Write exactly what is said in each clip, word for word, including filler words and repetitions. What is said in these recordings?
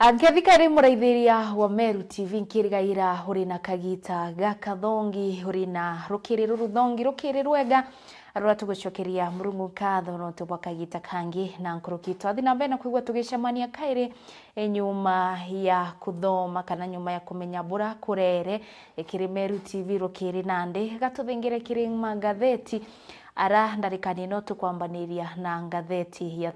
Nkethikari muraithiria wa Meru T V, nkirigaira uri na kagita gakathongi, uri na rukiri ruruthongi, rukiri rwega, ruria tugucokeria Murungu nkatho nontu bwa kagita kangi na nkuruki. Twathi na mbere na kwigua tugicemania kairi, e, nyuma ya kuthoma kana nyuma ya kumenya bura kurere, e, kiri Meru T V rukiri nandi. Gatuthingire kiri mangatheti ara ndarikani no tukwambaniria na ngatheti ya,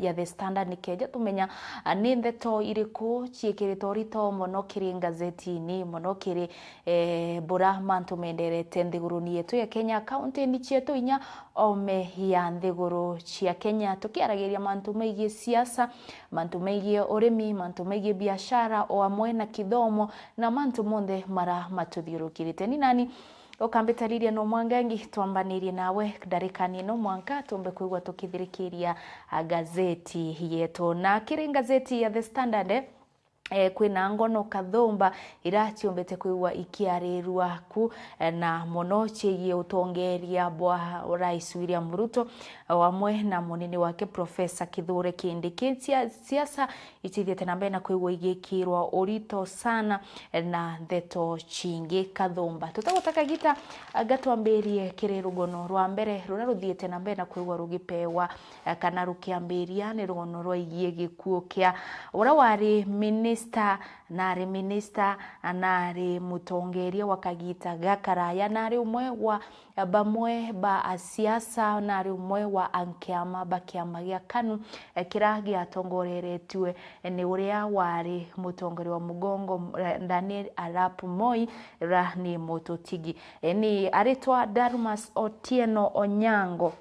ya The Standard nikeja tumenya, a, ni ndeto iriku ciikiritwe urito mono kiri ngazetini, mono kiri, e, bura mantu menderete nthiguruni yetu ya Kenya, kauntini cietu inya ome ya nthiguru cia Kenya, tukiaragiria mantu megie siasa, mantu megie urimi, mantu megie biashara, o amwe na kithomo, na mantu monthe mara matuthiurukirite. Ni nani ukambitariria no mwangangi twambanirie nawe ndarikani no mwanka tumbe kwigua tukithirikiria, a, gazeti yetu. Na kiri gazeti ya The Standard, e, kwina ngono kathumba ira ciumbite kwigua ikiarirua ku, e, na mono ciigie utongeria bwa Rais William Ruto, o amwe na munini wake Professor Kithure Kindiki. Cia-, siasa icithiete na mbere na kwigua igikirwa urito sana, e, na ndeto cingi kathumba. Tutagutaka gita, anga twambirie kiri rugono rwa mbere ruria ruthiete na mbere na kwigua rugipewa, e, kana rukiambiria ni rugono rwaigie gikuo kia uria wari minista, nari minista, nari mutongeria wa kagita gakaraya, nari umwe wa bamwe ba asiasa, nari umwe wa ankiama ba kiama gia kanu, e, kira giatongoreretue ni uria wari mutongoria wa mugongo, e, Daniel Arap Moi, ra ni mututigi. E, ni aritwa Darmas Otieno Onyango.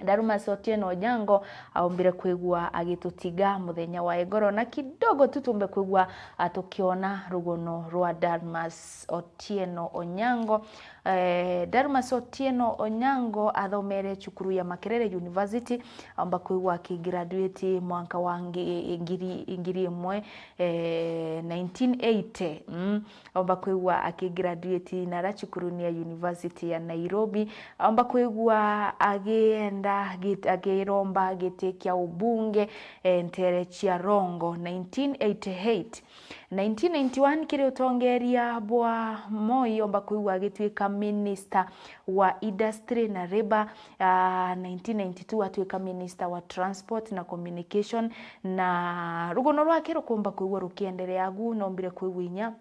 Darmas Otieno Onyango aumbire kwigua agitutiga muthenya wa igoro, na kidogo tu tumbe kwigua, a, tukiona rugono rwa Darmas Otieno Onyango. E, Darmas Otieno Onyango athomere cukuru ya Makerere University, aumba kwigua akigraduate mwanka wa ngi-, ngiri, ngiri imwe, e, nineteen eighty. Mm. Aumba kwigua akigraduate nara cukuruni ya University ya Nairobi. Aumba kwigua agienda git-, agiromba giti kia ubunge, e, ntere cia Rongo, nineteen eighty-eight. Nineteen ninety-one, kiri utongeria bwa Moi, omba kwigua agituika minister wa industry na labour. Ah, nineteen ninety-two atuika minister wa transport na communication, na rugono rwake rukumba kwigua rukienderea agu, nombire kwigua inya,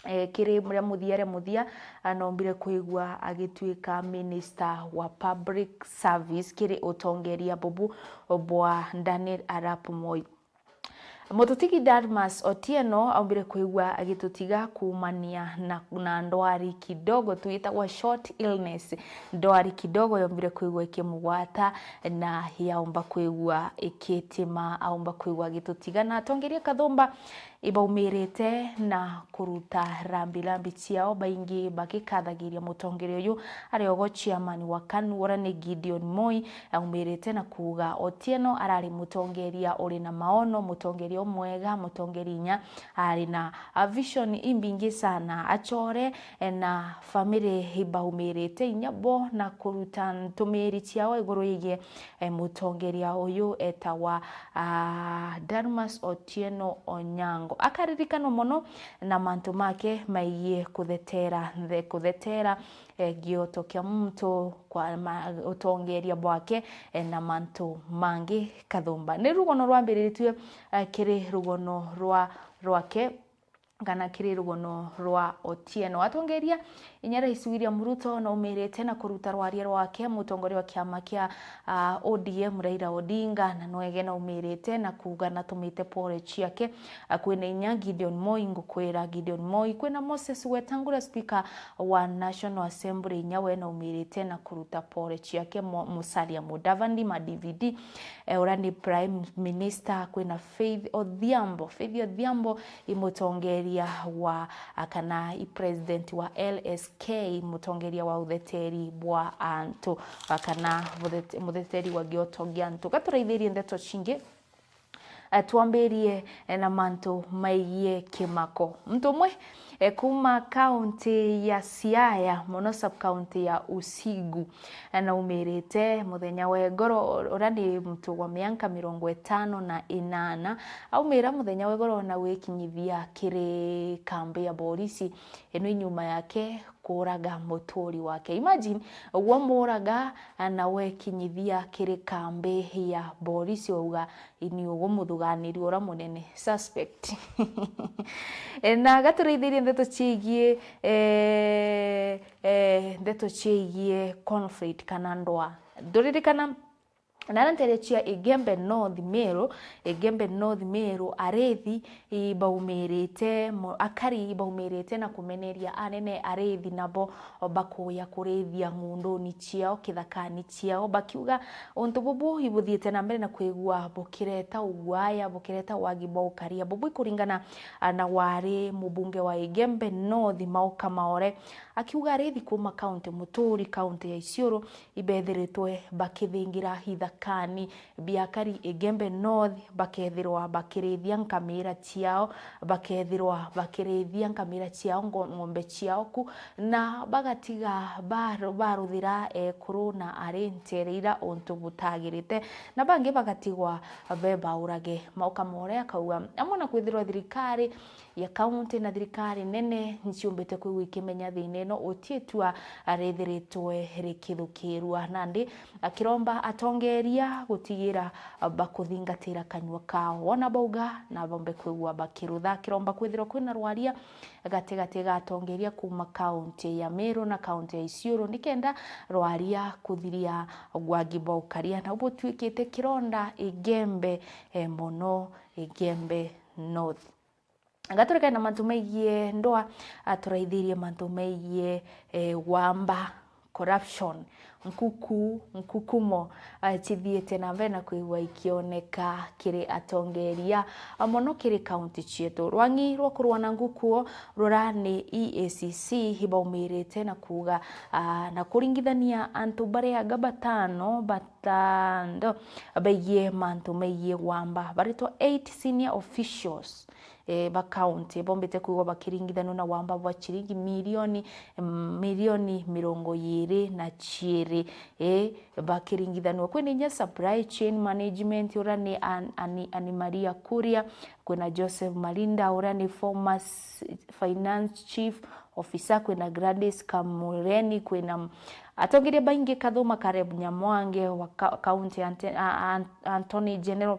eh, kiri muria muthia, ria muthia, anombire kwigua agituika minister wa public service kiri utongeria bubu bwa Daniel Arap Moi. Mututigi Darmas Otieno aumbire kwigua agitutiga kuumania na, na ndwari kidogo tu itagwa short illness. Ndwari kidogo yombire kwigua ikimugwata na yaumba kwigua ikitima, aumba kwigua agitutiga. Na atongeria kathumba ibaumirite na kuruta rambirambi ciao, baingi bagikathagiria mutongeria uyu ari ogo chairman wa kanu, ura ni Gideon Moi. Aumirite na kuuga Otieno arari mutongeria uri na maono, mutongeria umwega, mutongeria inya ari na a vision imbingi sana. Achore, eh, na family ibaumirite inya bo na kuruta ntumiri ciao iguru yigie, eh, mutongeria uyu etawa, ah, Darmas Otieno Onyango. Akaririkanwa mono na mantu make maigie kuthetera nthe, kuthetera, eh, gioto kia muntu kwa ma-, utongeria bwake, eh, na mantu mangi kathumba. Ni rugono rwambiriritue, eh, kiri rugono rwa, rwake, kana kiri rugono rwa Otieno. Atongeria inya Rais William Ruto naumirite na kuruta rwaria rwake, mutongoria wa kiama kia, ah, O D M Raila Odinga, na nwege naumirite na kuuga natumite pole ciake, ah, kwina inya Gideon Moi, ngukwira Gideon Moi, kwina Moses Wetangula, speaker wa National Assembly, inya we naumirite na kuruta pole ciake, Mo-, Musalia Mudavadi, ma D V D, eh, uria ni Prime Minister, kwina Faith Odhiambo. Faith Odhiambo i mutongeria wa, a, kana i president wa L S K, mutongeria wa utheteri bwa antu, a, kana muthete-, mutheteri wa gioto gia antu. Gaturaithirie ndeto cingi. Atwambirie na mantu maigie kimako. Muntu umwe, eh, kuma kaunti ya Siaya, mono sub-county ya Usigu, eh, naumirite muthenya wa igoro, uria ni muntu wa mianka mirongo itano na inana, aumira muthenya wa igoro na gwikinyithia kiri kambi ya borisi ino inyuma yake kuuraga muturi wake. Imagine, uguo muuraga, na wekinyithia kiri kambi ya borisi, wauga, "Ini ugu muthuganiri uria munene, suspect." E, na gaturaithirie ndeto ciigie, e, e, ndeto ciigie conflict kana ndwaa. Nduririkana, na aria nteere cia Igembe North Meru, Igembe North Meru, arithi ibaumirite mo-, akari ibaumirite na kumeneria anene arithi, nabo bakuya kurithia ng'unduni ciao, kithakani ciao, bakiuga untu bubu ibuthiite na mbere na kwigua bukireta ugwaya, bukireta wagi bwa ukaria bubu, ikuringana, a, na wari mubunge wa Igembe North, Mauka Maore, akiuga arithi kuma kaunti muturi, kaunti ya Isiolo, ibethiritwe bakithingira ithakani bia akari Igembe North, bakethirwa bakirithia nkamira ciao, bakethirwa bakirithia nkamira ciao, ngo-, ng'ombe ciao ku, na bagatiga bar-, baruthira ekuru na ari ntere ira untu butagirite, na bangi bagatigwa bebaurage. Mauka Maore akauga, amwe na kwithirwa thirikari ya kaunti na thirikari nene nciumbite kwigua ikimenya thina ino, uti itua rithiritwe rikithukirua, nandi akiromba atongeria gutigira bakuthingatira kanyua kao. Wona bauga, na bombe kwigua bakirutha, akiromba kwithirwa kwina rwaria gatigati ga atongeria kuma kaunti ya Meru na kaunti ya Isiolo, nikenda rwaria kuthiria gwagi bwa ukaria, na ubutwikite kironda Igembe, eh, mono Igembe North. Gaturikane na mantu maigie ndwaa, aturaithirie mantu maigie, eh, wamba, corruption, nkuku, nkukumo, ah, cithiite na mbere na kwigua ikioneka kiri atongeria, ah, mono kiri kaunti cietu. Rwang'i rwa kurwa na nkukuo rura ni E A C C ibaumirite na kuuga, ah, na kuringithania antu baria anga batano, batando baigie mantu maigie wamba, baritwa eight senior officials, eh, ba county bombite kwigwa bakiringithanua na wamba bwa ciringi milioni, mm, milioni mirongo iiri na ciiri, eh, bakiringithanua. Kwina inya supply chain management, uria ni An-, Ani-, Anne Maria Kuria, kwina Joseph Malinda, uria ni former s-, finance chief officer, kwina Gladys Kamureni, kwina atongeria baingi, Kathuma Caleb Nyamwange wa ka-, county ante-, a-, a-, Attorney General,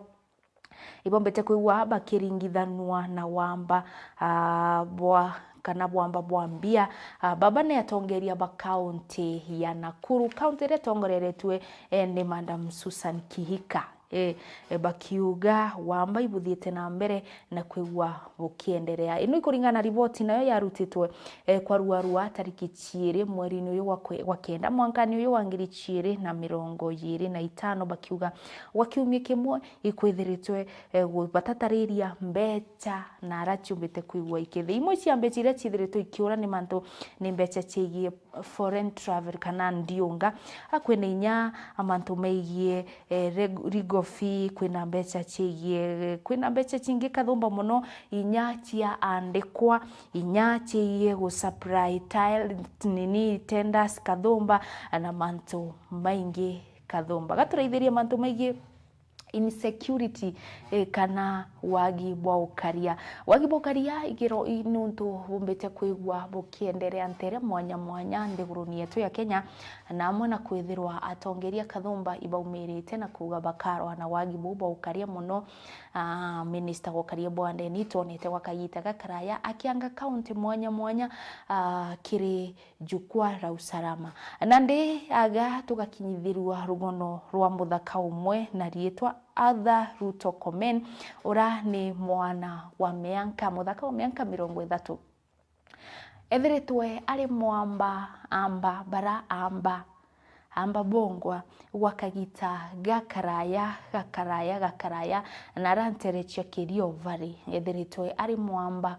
ibombete kwigua bakiringithanua na wamba, ah, bwa, kana bwamba bwa mbia. Ah, baba ni atongeria ba kaunti ya Nakuru, kaunti iria itongoreretue, eh, ni Madam Susan Kihika. Eh, eh, bakiuga wamba ibuthiite na mbere na kwigua bukienderea. Ino ikuringana na riboti nayo yarutitwe, eh, kwa ruarua tariki ciiri mweri-ini uyu wa kwe-, wa kenda, mwankani uyu wa ngiri ciiri na mirongo iiri na itano, bakiuga gwa kiumia kimwe ikwithiritwe, eh, gubatatariria mbecha na ara ciumbite kwigua ikithi. Imwe cia mbecha iria ciithiritwe ikiura ni mantu, ni mbecha ciigie foreign travel kana ndiunga. A, kwina inya mantu maigie, eh, reg-, legal fee, kwina mbecha ciigie, kwina mbecha cingi kathumba mono, inya cia andikwa, inya ciigie gu supply tile, nini, tenders kathumba, na mantu maingi kathumba. Gaturaithirie mantu maigie insecurity, eh, kana wagi bwa ukaria. Wagi bwa ukaria igiro i nuntu bumbite kwigua bukienderea ntere mwanya mwanya nthiguruni yetu ya Kenya, na amwe na kwithirwa atongeria kathumba ibaumirite na kuuga bakarwa na wagi buu bwa ukaria mono. Ah, minister wa ukaria bwa ndeni twonete gwa kagita gakaraya akianga kaunti mwanya mwanya, ah, kiri Jukwaa la Usalama. Nandi aga tugakinyithirua rugono rwa muthaka umwe na riitwa Arthur Ruto Komen, ura ni mwana wa mianka, muthaka wa mianka mirongo ithatu. Ethiritwe ari mwamba amba bara amba, amba bongwa gwa kagita gakaraya, gakaraya, gakaraya, na ara ntere cia Kerio Valley. Ethiritwe ari mwamba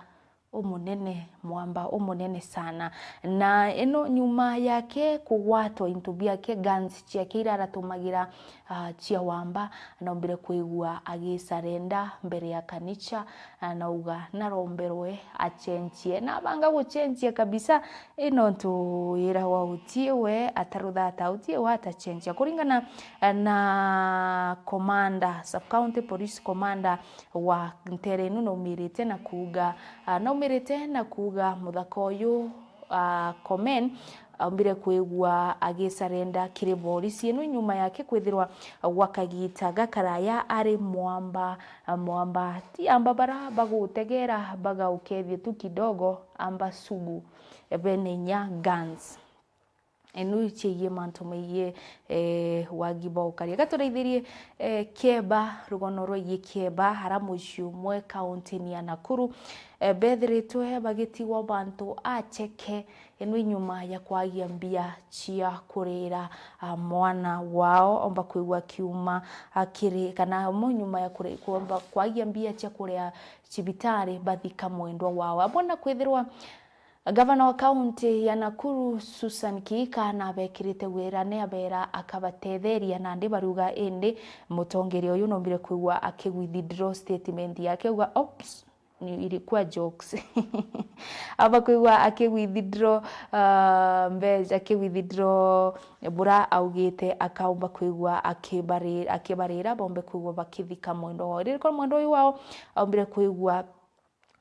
umunene, mwamba umunene sana. Na ino nyuma yake kugwatwa into biake, guns ciake iria aratumagira, ah, cia wamba, naumbire kwigua agisarenda mbere ya kanicha, na nauga naromberwe achenchie. Na abanga guchenchia kabisa, i nontu iragwa utie we ataruthata, utie we atachenchia. Kuringana, eh, na commander, sub county police commander wa ntere ino naumirite na kuuga, ah, naumirite na kuuga muthaka uyu, ah, Komen, aumbire kwigua agisarenda kiri borisi ino nyuma yake kwithirwa gwa kagita gakaraya ari mwamba, ah, mwamba ti amba bara bagutegera bagaukethie tu kidogo, amba sugu, bene inya guns. Inu ciigie mantu megie, eh, wagi bwa ukaria. Gaturaithirie, eh, Kieba, rugono rwegie Kieba, ara mucii umwe kauntini ya Nakuru, eh, bethiritwe bagitigwa bantu acheke, inu inyuma ya kwagia mbia cia kurira, ah, mwana wao, omba kwigua akiuma, ah, kiri, kana mo nyuma ya kure-, kuomba kwagia mbia cia kuria cibitari bathika mwendwa wao. Amwe na kwithirwa Gavana wa kaunti ya Nakuru, Susan Kihika, nabekirite wira ni abera akabatetheria, nandi bariuga indi mutongeria uyu nombire kwigua aki withdraw statement yake, auga, "Ops, ni ilikuwa jokes." Aba kwigua aki withdraw, ah, mbeca, aki withdraw bura augite, akaumba kwigua akibari-, akibarira, bombe kwigua bakithika mwendwa wao. Ririkana mwendwa uyu wao aumbire kwigua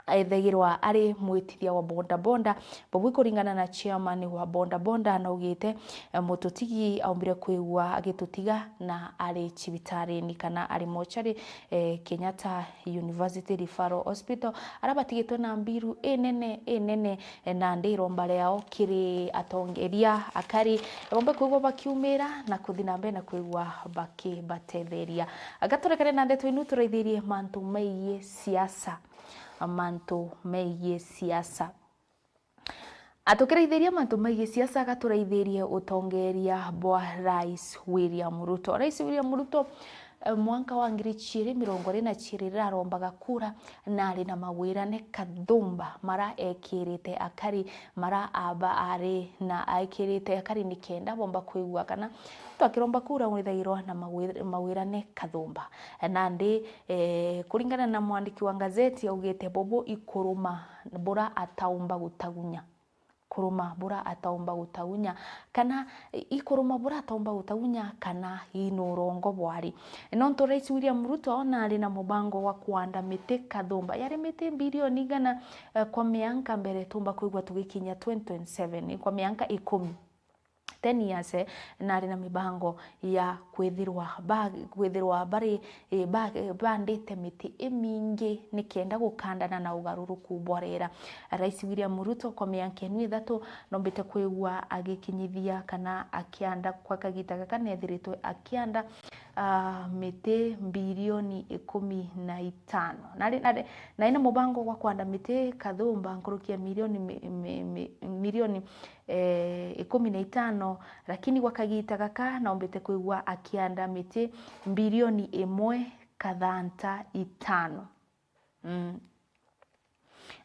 ethagirwa ari mwitithia wa bodaboda. Bobu kuringana na chairman wa bodaboda, naugite, eh, mututigi aumbire kwigua agitutiga na ari cibitarini kana ari mochari, eh, Kenyatta University Referral Hospital, ara batigitwe na mbiru inene, inene, eh, nandi iromba riao kiri atongeria akari, bombe kwigua bakiumira na kuthi na mbere na kwigua bakibatetheria. Anga turekane na ndeto inu turaithirie mantu megie siasa. Mantu megie siasa. Atukiraithiria mantu megie siasa, gaturaithirie utongeria bwa Rais William Ruto. Rais William Ruto, eh, mwanka wa ngiri ciiri mirongo iri na ciiri riria arombaga kura, na ari na mawirane kathumba mara ekirite akari, mara aba ari na aikirite akari nikenda bomba kwigua kana twakiromba kura withagirwa na mawi-, mawirane kathumba. Nandi, eh, kuringana na mwandiki wa ngazeti, augite bobo ikuruma bura ataumba gutagunya. Kuruma bura ataumba gutagunya, kana ikuruma bura ataumba gutagunya, kana ino urongo bwari. Nontu Rais William Ruto nari na mubango wa kuanda miti kathumba. Yari miti bilioni igana, eh, kwa mianka mbere tumba kwigua tugikinya twenty twenty-seven, kwa mianka ikumi. Ten years, eh, nari na mibango ya kwithirwa ba-, kwithirwa bari, eh, ba-, bandite miti imingi nikenda gukandana na ugaruruku bwa riera. Rais William Ruto kwa mianka inu ithatu nombite kwigua agikinyithia kana akianda kwa kagita gaka nethiritwe akianda, ah, miti bilioni ikumi na itano. Nari, nari, nari na mubango gwa kwanda miti kathumba nkuruki ya milioni mi-, mi-, mi-, milioni eh, ikumi na itano, lakini gwa kagita gaka naumbite kwigua akianda miti bilioni imwe kathanta itano. Mm.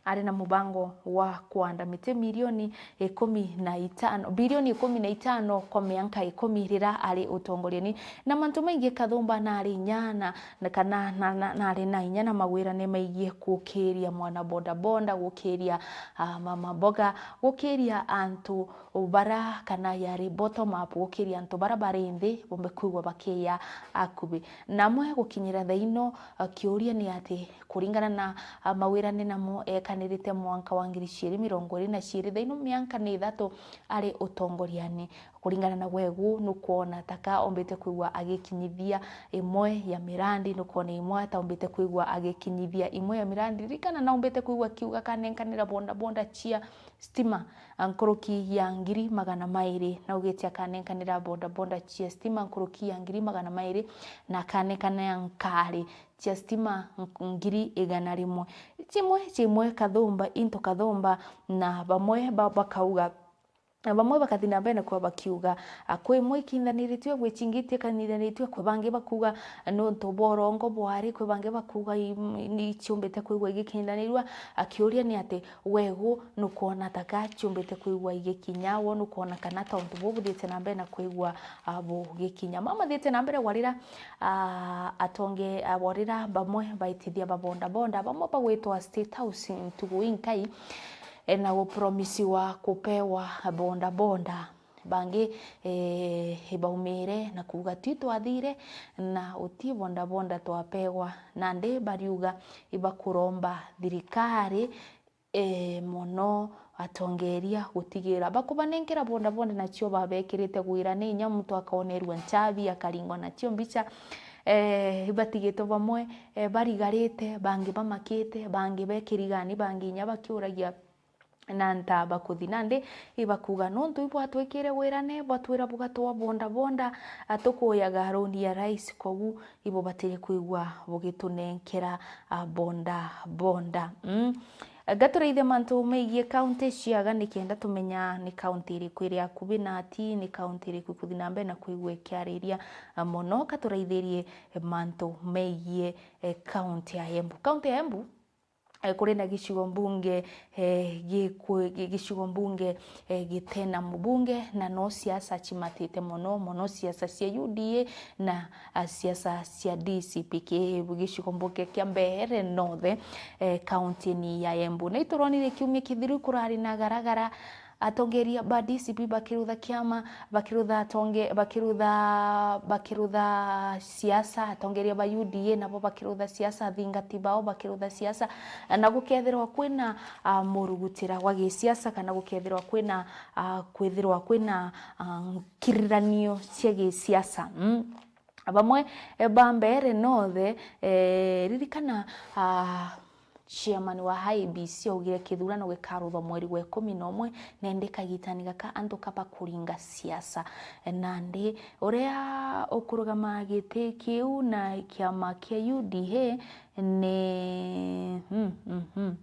Ari na mubango wa kuanda miti milioni ikumi na itano, bilioni ikumi na itano kwa mianka ikumi rira ari utongoriani. Na mantu maingi kathumba nari inya na, na kana na, na, nari na inya na mawirane maigie gukiria mwana bodaboda, gukiria, ah, mama mboga, gukiria antu bara kana yari bottom up, gukiria antu bara bari nthi bombe kwigua bakiya akubi. Namwe gukinyira thaino, ah, kiuria ni ati, kuringana na, ah, mawirane namo ekanirite mwanka wa ngiri ciiri mirongo iri na ciiri, thaino mianka ni ithatu ari utongoriani. Kuringana na gwegu, nukwona taka ombite kwigua agikinyithia imwe ya mirandi, nukwona imwe ata ombite kwigua agikinyithia imwe ya mirandi. Ririkana, na ombite kwigua akiuga akanenkanira bodaboda cia stima, a, nkuruki ya ngiri magana mairi. Naugite akanenkanira bodaboda cia stima nkuruki ya ngiri magana mairi, na akanenkanira nkari cia stima ng-, ngiri igana rimwe. Chimwe, chimwe kathumba, into kathumba, na bamwe ba-, bakauga, Na bamwe bakathi na mbere na kuba bakiuga, a, kwi imwe ikindaniritue, gwi cingi itikanithanitue, kwi bangi bakuga, a, nontu bwa urongo bwari, kwi bangi bakuga i-, ni ciumbite kwigua igikindanirua. A, kiuria ni ati, wegu nukwona ta ka ciumbite kwigua igikinya? Wo nukwona kana ta untu buu buthiite na mbere na kwigua, a, bugikinya? Mama thiite na mbere warira, a, atonge, a, warira bamwe baitithia ba bodaboda, bamwe bagwitwa State House ntugu inkai, e, na gupromisiwa kupewa bodaboda. Bangi, e, ibaumire na kuuga, "Twi twathire na uti bodaboda twapewa." Nandi bariuga ibakuromba thirikari, e, mono atongeria gutigira bakubanenkera bodaboda nacio babekirite gwira, ni inya muntu akaonerua nchabi, akaringwa nacio mbica. E, ibatigitwe bamwe, e, barigarite, bangi bamakite, bangi bekirigani, bangi inya bakiuragia na nta bakuthi. Nandi ibakuga, "Nontu ibwatwikire wirane, bwatwira bugatwa bodaboda, a, tukuyaga roni ya rais, kogu ibubatirie kwigua bugitunenkera, a, bodaboda." Mm. Gaturaithie mantu megie kaunti ciaga, nikenda tumenya ni kaunti iriku iri akubi na ati ni kaunti iriku ikuthi na mbere na kwigua ikiariria, a, mono. Katuraithirie mantu megie, e, kaunti ya Embu. Kaunti ya Embu, e, kuri na gicigo mbunge, e, gikwe-, gi-, gicigo mbunge, e, gitena mubunge, na no siasa cimatite mono mono, siasa cia U D A na, a, siasa cia D C P. Ki gicigo mbunge kia Mbeere North, e, kaunti ni ya Embu. Na ituronire kiumia kithiru kurari na garagara, atongeria ba D C P bakirutha kiama, bakirutha atonge-, bakirutha, bakirutha siasa, atongeria ba U D A nabo bakirutha siasa, athingati bao bakirutha siasa, na gukethirwa kwina, a, murugutira gwa gisiasa, kana gukethirwa kwina, a, kwithirwa kwina, a, nkiriranio cia gisiasa. Mm. Bamwe, e, ba Mbeere North, e, ririkana, a, chairman wa I E B C augire kithurano gikaruthwa mweri wa ikumi na umwe, na indi kagitani gaka antu ka bakuringa siasa. Nandi uria ukurugama giti kiu na kiama kia U D A ni, mm, mm, mm.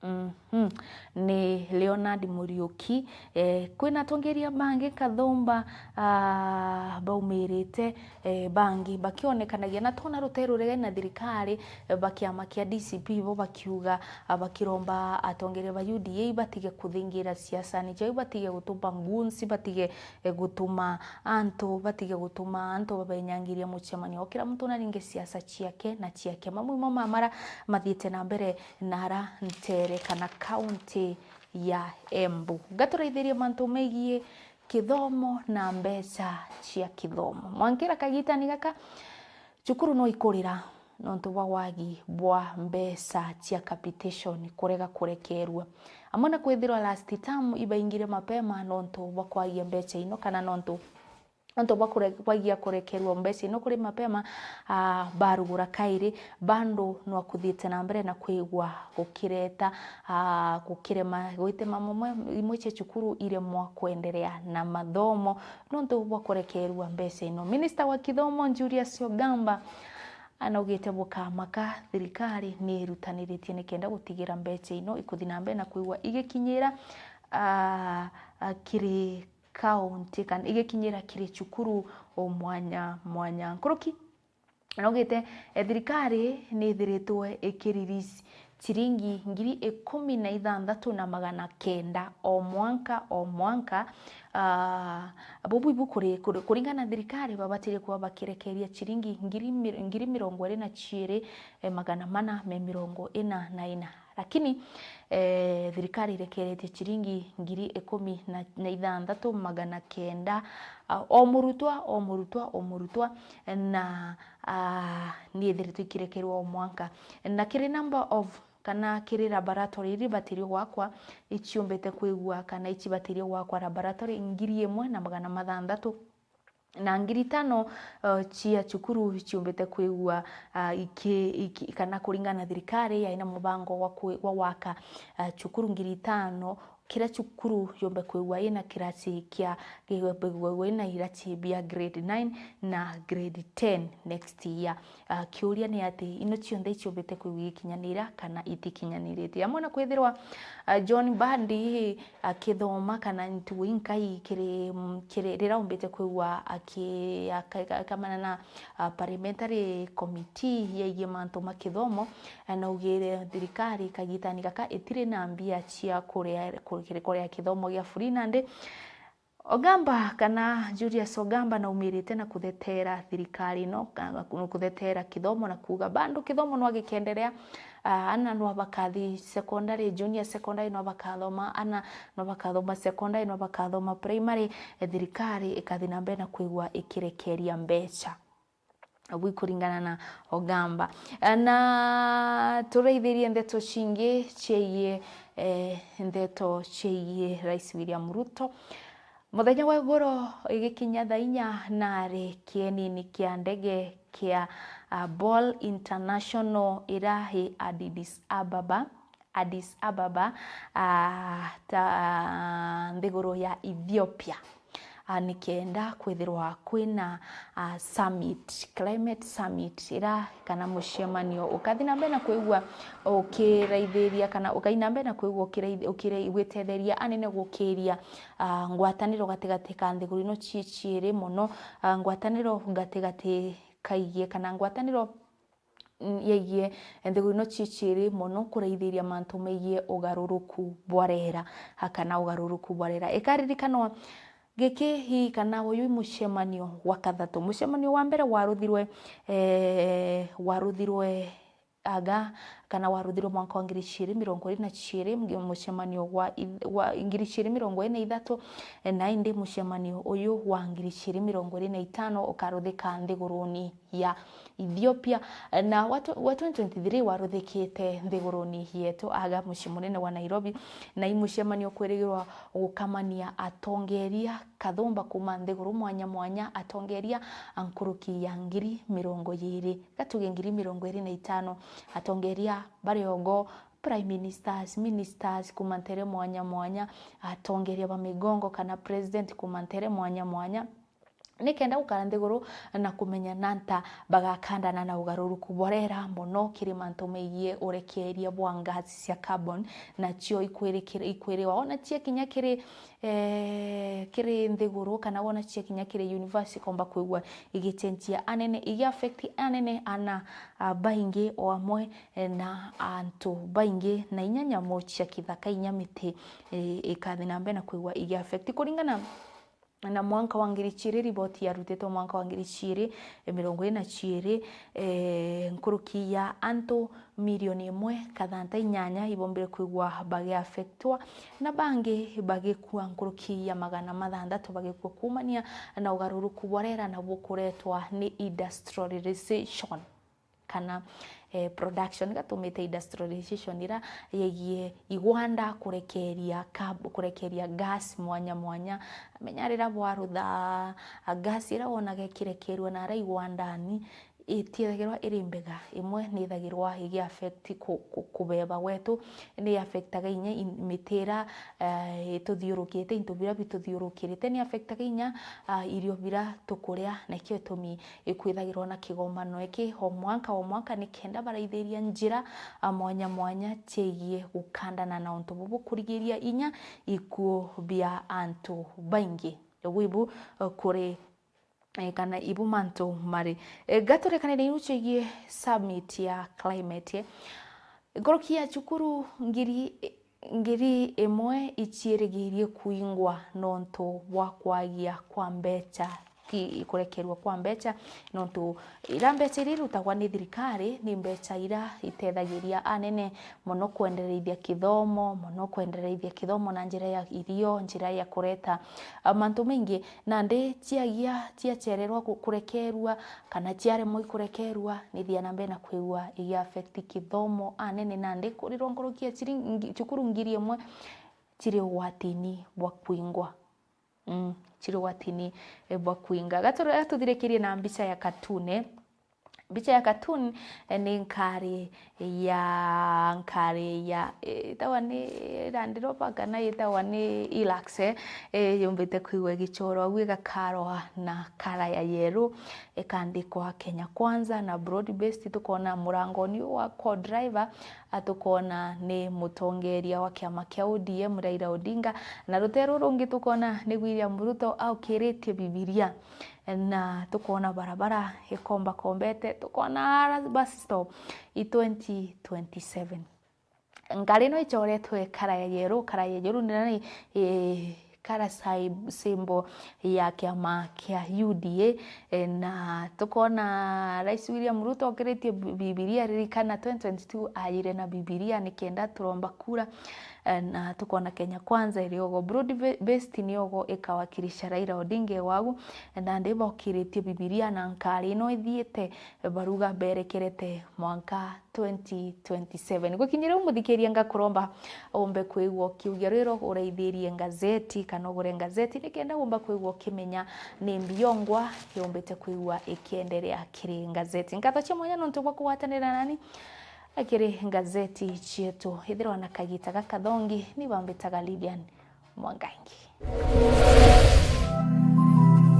Mhm. Ni Leonard Muriuki. Eh, kwina atongeria bangi nkathumba, ah, baumirite, eh, bangi bakionekanagia, na twona rutere ruria na thirikari, eh, ba kiama kia D C P bo bakiuga, ah, bakiromba atongeria ba U D A batige kuthingira siasani ciao, batige gutuma goons, batige, eh, gutuma antu, batige gutuma antu babenyangiria mucemanio. Kira muntu naringe siasa ciake na ciake. Mamwe mo mamara mathiite na mbere nara ntere kana kaunti ya Embu. Ngaturaithirie mantu megie kithomo na mbeca cia kithomo. Mwankira kagitani gaka, cukuru no ikurira nontu bwa wagi bwa mbeca cia capitation kurega kurekerua. Amwe na kwithirwa last term ibaingire mapema nontu bwa kwagia mbeca ino kana nontu Antu bwa kure-, bwagia kurekerua mbeca ino kuri mapema, ah, barugura kairi, bando nwakuthiite na mbere na kwigua gukireta, ah, gukirema, gwitema mamwe, imwe cia cukuru iremwa kuenderea na mathomo nontu bwa kurekerua mbeca ino. Minister wa kithomo Julius Ogamba anaugite bukamaka, thirikari ni irutaniritie nikenda gutigira mbeca ino ikuthi na mbere na kwigua igikinyira, ah, ah, kiri kaunti kana igikinyira kiri cukuru o mwanya mwanya. Nkuruki naugite, eh, thirikari ni ithiritwe ikirelease ciringi ngiri ikumi na ithanthatu na magana kenda o mwanka, o mwanka. Ah, bubu ibu kuri-, kuri-, kuringana na thirikari, babatirie kuba bakirekeria ciringi ngiri mir-, ngiri mirongo iri na ciiri, eh, magana mana me mirongo ina na ina. Lakini, eh, thirikari irekeretie ciringi ngiri ikumi na, na ithanthatu magana kenda, ah, o murutwa, o murutwa, o murutwa, na, ah, ni ithiritwe ikirekerwa o mwanka. Na kiri number of, kana kiri laboratory iria ibatirio gwakwa, iciumbite kwigua kana icibatirio gwakwa laboratory ngiri imwe na magana mathanthatu. Na ngiri itano, eh, cia cukuru ciumbite kwigua, ah, iki-, iki-, kana kuringana na thirikari yaina mubango wa kwi-, wa waka, ah, cukuru ngiri itano kira cukuru yombe kwigua ina kirasi kia, kwigua ina irasi bia grade nine na grade ten next year. Ah, kiuria ni ati, ino cionthe iciumbite kwigua igikinyanira kana itikinyanirite? Amwe na kwithirwa, ah, John Mbadi akithoma kana ntugo inkai kiri, mm, kiri, riria umbite kwigua aki-, aka-, aka-, akamana na, ah, parliamentary committee yegie mantu ma kithomo, ah, na ugire thirikari kagitani gaka itiri na mbia cia kuria, ku-, kuria kithomo gia free, nandi Ogamba kana Julius Ogamba naumirite na kuthetera thirikari ino, ka-, kuthetera kithomo na kuuga bado kithomo no gikenderea, ah, ana no bakathi secondary, junior secondary no bakathoma, ana no bakathoma secondary, no bakathoma primary, eh, thirikari ikathi na mbere na kwigua ikirekeria mbeca. Ugu ikuringana na Ogamba. Na turaithirie ndeto cingi ciigie, eh, ndeto ciigie Rais William Ruto. Muthenya wa iguru igikinya thaa inya nari kienini kia ndege kia, ah, Bole International ira i Addis Ababa. Addis Ababa, ah, ta, ah, nthiguru ya Ethiopia, ah, nikenda kwithirwa kwina, ah, summit, climate summit, ira kana mucemanio ukathi na mbere na kwigua ukiraithiria kana ukai na mbere na kwigua ukiraith-, ukira-, gwitethiria anene gukiria, ah, ngwataniro gatigati ka nthiguru ino cii ciiri mono, ah, ngwataniro gatigati kaigie kana ngwataniro mm, yegie nthiguru ino cii ciiri mono kuraithiria mantu megie ugaruruku bwa riera, a, kana ugaruruku bwa riera. Ikaririkanwa giki hi kana uyu i mucemanio wa kathatu. Mucemanio wa mbere waruthirwe, eh, waruthirwe aga, kana waruthirwe mwanka wa ngiri ciiri mirongo iri na ciiri, ngi-, mucemanio wa ith-, wa ngiri ciiri mirongo iri na ithatu, na indi mucemanio uyu wa ngiri ciiri mirongo iri na itano ukaruthika nthiguruni ya Ethiopia. Na wa tw-, wa twenty twenty-three waruthikite nthiguruni yetu aga mucii munene wa Nairobi, na i mucemanio ukwirigirwa gukamania atongeria kathumba kuuma nthiguru mwanya mwanya, atongeria a nkuruki ya ngiri mirongo iiri, gatuge ngiri mirongo iiri na itano, atongeria bari ogo, prime ministers, ministers kuuma ntere mwanya mwanya, atongeria ba migongo kana president kuuma ntere mwanya mwanya, nikenda gukara nthiguru na kumenya nanta bagakandana na ugaruruku bwa riera mono kiri mantu megie urekeria bwa ngasi cia carbon, nacio ikwirikira-, ikwiriwa ona cia kinya kiri, eh, kiri nthiguru, kana wona cia kinya kiri universe ikomba kwigua igichenjia anene, igi affect anene ana, ah, baingi o amwe, eh, na antu baingi, na inya nyamu cia kithaka, inya miti, eh, ikathi na mbere na kwigua igi affect. Kuringana na mwanka wa ngiri ciiri, riboti yarutitwe mwanka wa ngiri ciiri, eh, mirongo iri na ciiri, eh, nkuruki ya antu milioni imwe kathanta inyanya ibombire kwigua bagiaffectwa, na bangi bagikua, nkuruki ya magana mathanthatu bagikua kuumania na ugaruruku bwa riera na bukuretwa ni industrialization. kana, eh, production, gatumite industrialization ira yegie igwanda kurekeria cab-, kurekeria gas mwanya mwanya. Menya rira bwarutha, a, gas ira wonaga ikirekerua na ara igwandani, itiethagirwa iri mbega. Imwe nithagirwa igi affect ku-, ku-, kubeba gwetu, ni affectaga inya in-, miti ira, eh, ituthiurukite, into bira bituthiurukirite, ni affectaga inya, ah, irio bira tukuria, na ikio itumi ikwithagirwa na kigomano iki o mwanka o mwanka, nikenda baraithiria njira, a, mwanya mwanya ciegie gukandana na untu bubu, kurigiria inya ikuo bia antu baingi. Ugu ibu, e, kuri, e, kana ibu mantu mari. E, gaturekanire iu ciegie summit ya climate, e, nkuruki ya cukuru ngiri, e, ngiri imwe iciirigiirie kuingwa nontu bwa kwagia kwa mbecha ki-, kurekerua kwa mbecha, nontu ira mbecha iria irutagwa ni thirikari ni mbecha ira itethagiria anene mono kwendereithia kithomo, mono kwendereithia kithomo na njira ya irio, njira ya kureta, a, mantu maingi. Nandi ciagia, ciachererwa ku-, kurekerua, kana ciaremwa ikurekerua, nithia na mbere na kwigua igi affect kithomo anene, nandi kurirwa nkuruki ya ciri-, ngi-, cukuru ngiri imwe ciri ugwatini bwa kwingwa. Mm, ciri ugwatini, eh, bwa kwinga. Gatu-, gatuthirikirie na mbica ya katune. Mbicha ya cartoon, eh, ni nkari ya, nkari ya, eh, itawa ni Land Rover kana itawa ni Hilux, eh, eh, yumbite kwigwa igichorwa au igakarwa na kara ya yellow, ikandikwa Kenya Kwanza na broad based. Tukona murangoni wa co-driver, a, tukona ni mutongeria wa kiama kia O D M Raila Odinga, na ruteru rungi tukona ni William Ruto aukiritie Bibilia, na tukona barabara ikomba kombete, tukona ara bus stop i twenty twenty-seven. Ngari ino ichoretwe kara ya yellow, kara ya yellow ni nani? Eh, kara sai-, symbol ya kiama kia U D A. Eh, na tukona Rais William Ruto okiritie Bi-, Bibilia. Ririkana twenty twenty-two ayire na Bibilia nikenda turomba kura. Eh, na tukona Kenya Kwanza iri ogo, broad ba-, based ni ogo ikawakilisha Raila Odinga wagu, na ndi bokiritie Bibilia na nkari ino ithiite baruga berekerete mwanka twenty twenty-seven. Gukinyira u muthikiria, ngakuromba umbe kwigua ukiugia rwiro uraithirie ngazeti kana ugure ngazeti nikenda umba kwigua ukimenya ni mbiongwa yumbite kwigua ikienderea kiri ngazeti. Nkatho cia mwanya nontu bwa kugwatanira nani kiri ngazeti cietu. Ithirwa na kagita gakathongi, ni bambitaga Lilian Mwangangi.